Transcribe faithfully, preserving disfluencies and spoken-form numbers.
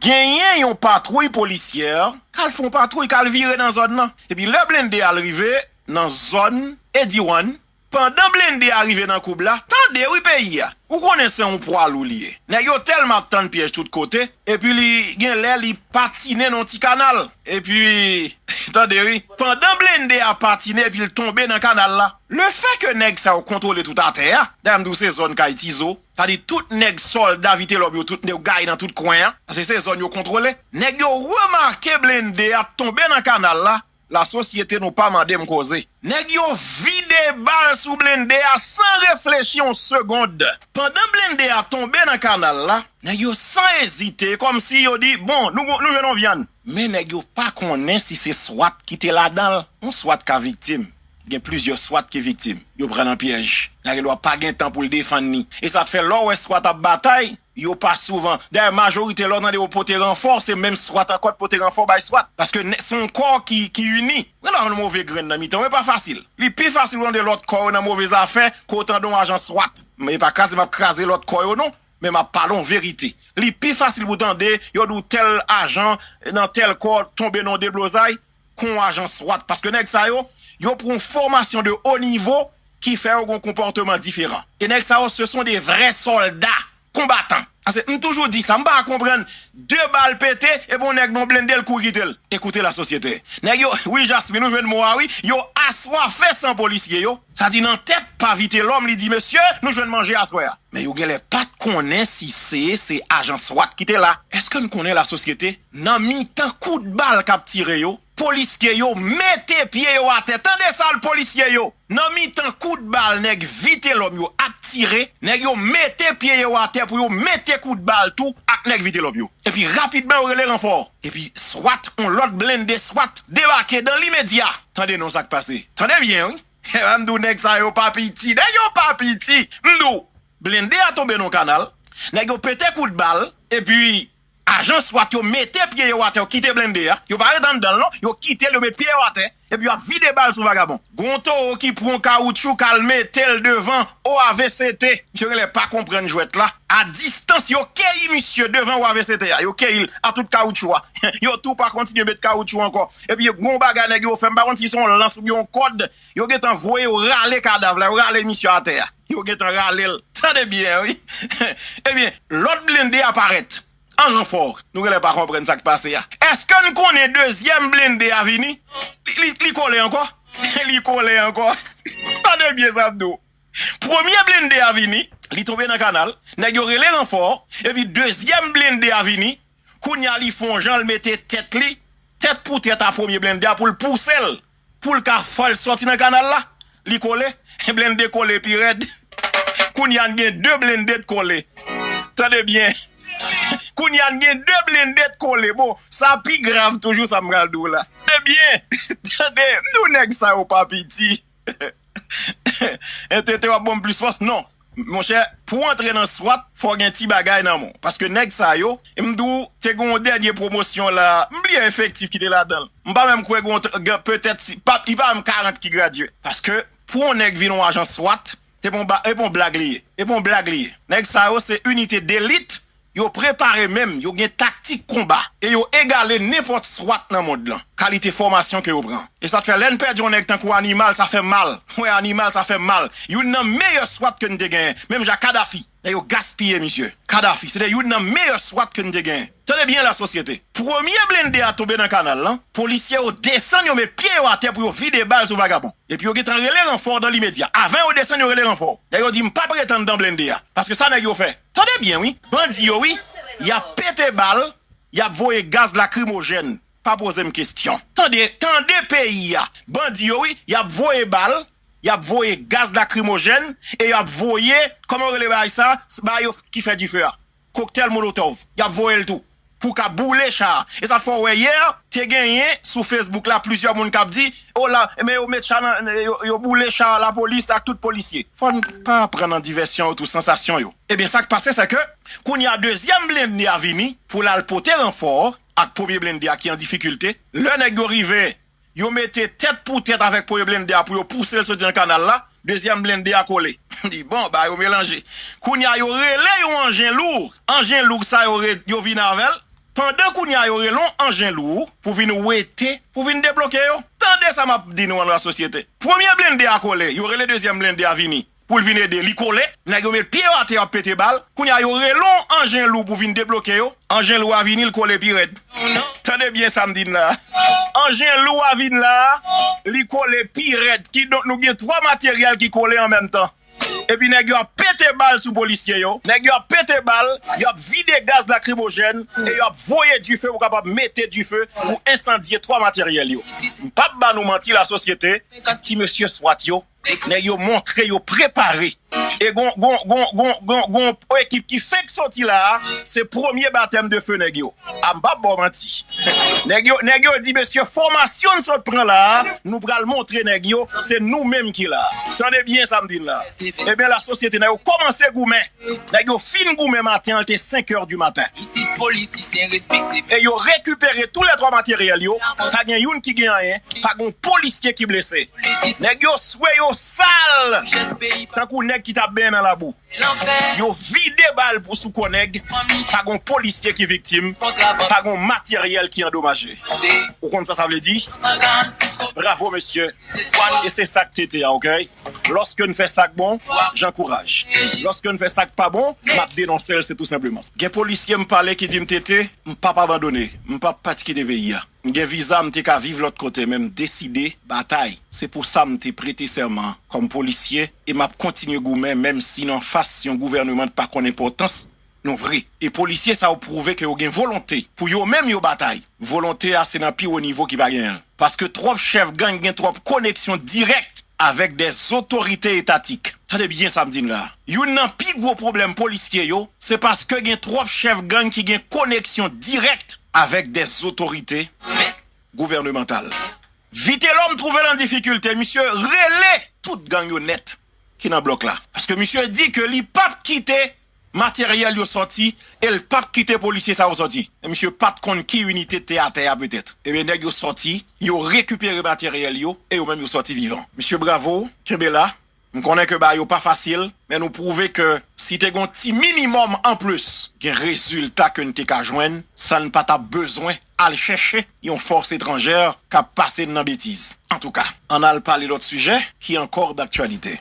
Genyen yon patwouy polisyè k al fè yon patwouy, k al vire nan zòn nan. Epi lè blende a al rive nan zòn Ediwan, pandan blende a rive nan koub la, tande wi peyi a. Ou konnen se yon pwa lou li ye. Nèg yo tèlman ap tann pyèj tout kote, epi li gen lè li patinen nan yon ti kanal. Epi, tande wi, pandan blende a patinen epi l tonbe nan kanal la, lefètke nèg sa yo kontwole tout atè a, dayè m di w se zòn kay Tizo, sa di tout nèg sòlda Vitelòm yo, tout nèg yo gaye nan tout kwen an, paske se zòn yo kontwole. Nèg yo remake blende a tonbe nan kanal la, lasosyete nou pa mande m koze. Nèg yo vide bal sou blende a san reflechi yon segond. Pandan blende a tonbe nan kanal la, nèg yo san ezite, kòmsi yo di, bon, nou, nou jwenn yon vyann. Men nèg yo pa konnen si se swat ki te ladan l. Yon swat ka viktim. Gen plizyè swat ki viktim. Yo pran nan pyèj. Nèg yo pa gen tan pou l defann li. E sa k fè lè w wè swat ap batay, yo pa souvan. Dayè, majorite lè w tande yo pote ranfò, se menm swat ankò t pote ranfò bay swat. Paske nè- se yon kò ki, ki ini. Gen lè w jwenn move grenn nan mitan w, e pa fasil. Li pi fasil pou w tande lòt kò yo nan move zafè ke w tande yon ajan swat. Men e pa kraze m ap kraze lòt kò yo non, men m ap pale yon verite. Li pi fasil pou w tande yo di w tèl ajan nan tèl kò tonbe nan yon deblozay, ke yon ajan swat. Paske nèg sa yo, yo pran yon fòmasyon de haut niveau ki fè yo gen yon konpòteman diferan. E nèg sa yo, ce sont des vrais soldats, konbatan. Paske m toujou di sa, m pa ka konprann de bal pete, epi yon nèg nan yon blende l kouri kite l. Ekoute lasosyete. Nèg yo, wi Jasmine, ou jwenn mo a wi, yo aswafe san polisye yo. Sa di nan tèt pa Vitelòm, li di, mesye, nou jwenn manje aswè a. Men yo genlè pa t konnen si se, se ajan swat ki te la. Èske n konnen lasosyete? Nan mitan kout bal k ap tire yo, polisye yo mete pye yo atè. Tande sa l polisye yo! Nan mitan kout bal nèg Vitelòm yo ap tire, nèg yo mete pye yo atè pou yo mete kout bal tou ak nèg Vitelòm yo. Epi rapidman yo rele ranfò. Epi swat, yon lòt blende swat debake dan limedya. Tande non sa k pase. Tande byen wi. Epa m di w nèg sa yo pa piti. Nèg yo pa piti. M di w, blende a tonbe nan yon kanal. Nèg yo pete kout bal. Epi ajan swat yo mete pye yo atè, yo kite blende a. Yo pa ret anndan l non. Yo kite l, yo met pye yo atè. Epi y ap vide bal sou vagabon. Gon towo ki pran kawoutchou k al mete l devan O A V C T. Misye genlè pa konprann jwèt la. A distans, yo keyi misye devan O A V C T a. Yo keyi l a tout kawoutchou a. Yo tou pa kontinye met kawoutchou ankò. Epi gon bagay nèg yo fè, m pa konn si se yon lans oubyen yon kòd. Yo gentan voye, yo rale kadav la, yo rale misye atè a. Yo gentan rale l. Tande byen, wi. Ebyen, lòt blende a parèt. An ranfò. Nou genlè pa konprann sa k pase a. Èske n konnen dezyèm blende a vini? Li, li, li kole ankò? Li kole ankò. Tande byen sa m di w. Premye blende a vini, li tonbe nan kanal, nèg yo rele ranfò, epi dezyèm blende a vini, kounye a li fè yon jan l mete tèt li, tèt pou tèt a premye blende a pou l pouse l, pou l ka fè l sòti nan kanal la. Li kole, blende kole pi rèd. Kounye a n gen de blende k kole. Tande byen. Kounye a n gen de blende k kole. Bon, sa pi grav toujou sa m pral di w la. Tande byen. Tande, m di w nèg sa yo pa piti. Entète w ap ban m plis fòs? Non. Monchè, pou w antre nan swat, fò w gen ti bagay nan men w. Paske nèg sa yo, m di w, te gen yon dènye pwomosyon la, m bliye efektif ki te ladan l. M pa menm kwè gen, gen petèt, si, pa, li pa menm karant ki gradye. Paske, pou yon nèg vin yon ajan swat, se pa yon ba-, se pa yon blag li ye. Se pa yon blag li ye. Nèg sa yo, se inite delit, yo prepare menm, yo gen taktik konba, e yo egale nenpòt swat nan mond lan, kalite fòmasyon ke yo pran. E sa t fè, lè n pèdi yon nèg tankou Animal, sa fè m mal. Mwen, Animal, sa fè m mal. Youn nan meyè swat ke n te genyen, menm jan Kadafi. Nèg yo gaspiye misye. Kadafi, se te youn nan meyè swat ke n te genyen. Tande byen, lasosyete. Premye blende a tonbe nan kanal lan, polisye yo desann, yo met pye yo atè pou yo vide bal sou vagabon. Epi yo gentan rele ranfò dan limedya. Avan yo desann, yo rele ranfò. Nèg yo di, "M p ap ret anndan blende a." Paske sa nèg yo fè. Tande byen, wi. Bandi yo, wi. Y ap pete bal, y ap voye gaz lakrimojèn. Pa poze m kesyon. Tande, tande peyi a. Bandi yo, wi. Y ap voye bal, y ap voye gaz lakrimojèn, e y ap voye, kòman yo rele bagay sa? Bagay yo ki fè dife a. Koktèl molotòv. Y ap voye l tou. Pou ka boule cha a. E sa k fè w wè yè, te genyen sou Facebook la plizyè moun k ap di, o la, men yo met cha nan, yo, yo boule cha lapolis ak tout polisye. Fò n pa pran nan divèsyon yo tou, sansasyon yo. Ebyen, sa k pase, se ke kounye a dezyèm blende a vini pou l al pote ranfò ak premye blende a ki an difikilte. Lè nèg yo rive, yo mete tèt pou tèt avèk premye blende a pou yo pouse l soti nan kanal la, dezyèm blende a kole. M di, bon, bagay yo melanje. Kounye a, yo rele yon anjen lou. Anjen lou sa yo re-, yo vin avè l Pandan kounye a yo rele yon anjen lou pou vin wete, pou vin debloke yo. Tande sa m ap di nou an lasosyete. Premye blende a kole, yo rele dezyèm blende a vini pou l vin ede, li kole. Nèg yo met pye yo atè, y ap pete bal. Kounye a yo rele yon anjen lou pou vin debloke yo. Anjen lou a vini, l kole pi rèd. Tande byen sa m di n la. Anjen lou a vin la, li kole pi rèd. Kidonk nou gen twa materyèl ki kole an menm tan. Epi nèg yo ap pete bal sou polisye yo. Nèg yo ap pete bal, y ap vide gaz lakrimojèn e y ap voye dife pou kapab mete dife pou ensandye twa materyèl yo. M p ap ba nou manti, lasosyete, ti mesye swat yo, nèg yo montre yo prepare. E gon, gon, gon, gon, gon, gon ekip ki fenk soti la a, se premye batèm de fe nèg yo. A m p ap ba w manti. Nèg yo, nèg yo di, mesye, fòmasyon n sot pran la a, nou pral montre nèg yo, se nou menm ki la. Tande byen sa m di n la. Ebyen, lasosyete, nèg yo kòmanse goumen. Nèg yo fin goumen maten an, l te senk è di maten. Isit politisyen respekte. E yo rekipere tou lè twa materyèl yo. Pa gen youn ki gen anyen. Pa gen yon polisye ki blese. Nèg yo swe yo sal. Tankou nèg ki t ap benyen nan labou. Yo vide bal pou sou kò nèg. Pa gen yon polisye ki viktim. Pa gen yon materyèl ki andomaje. Ou konn sa sa vle di? Bravo, mesye. E se sa k te te a, oke? Lòske n fè sa k bon, j'encourage. Lòske n fè sa k pa bon, m ap denonse l, se tou senpleman sa. Gen polisye m pale ki di m, Tete, m p ap abandone, m p ap pati kite peyi a. M gen viza, m te ka viv lòt kote, men m deside batay. Se pou sa m te prete sèman kòm polisye e m ap kontinye goumen, menm si n anfas yon gouvèneman n pa konn enpòtans nou vre. E polisye sa yo pwouve ke yo gen volonte pou yo menm yo batay. Volonte a se nan pi wo nivo ki pa genyen l. Paske twòp chèf gang gen twòp koneksyon dirèk avèk dè zotorite etatik. Tande byen sa m di n la. Youn nan pi gwo pwoblèm polisye yo, se paske gen twòp chèf gang ki gen koneksyon dirèk avèk dè zotorite gouvènemantal. Vitelòm twouve l an difikilte, misye rele tout gang yo nèt ki nan blòk la. Paske misye di ke li p ap kite materyèl yo sòti e l p ap kite polisye sa yo sòti. E misye pa t konn ki inite te atè a petèt. Ebyen, nèg yo sòti, yo rekipere materyèl yo e yo menm yo sòti vivan. Misye, bravo, kenbe la. M konnen ke bagay yo pa fasil, men nou pwouve ke si te gen yon ti minimòm anplis, gen rezilta ke n te ka jwenn san n pa t ap bezwen al chèche yon fòs etranjè k ap pase n nan betiz. Antouka, ann al pale lòt sijè ki ankò daktyalite.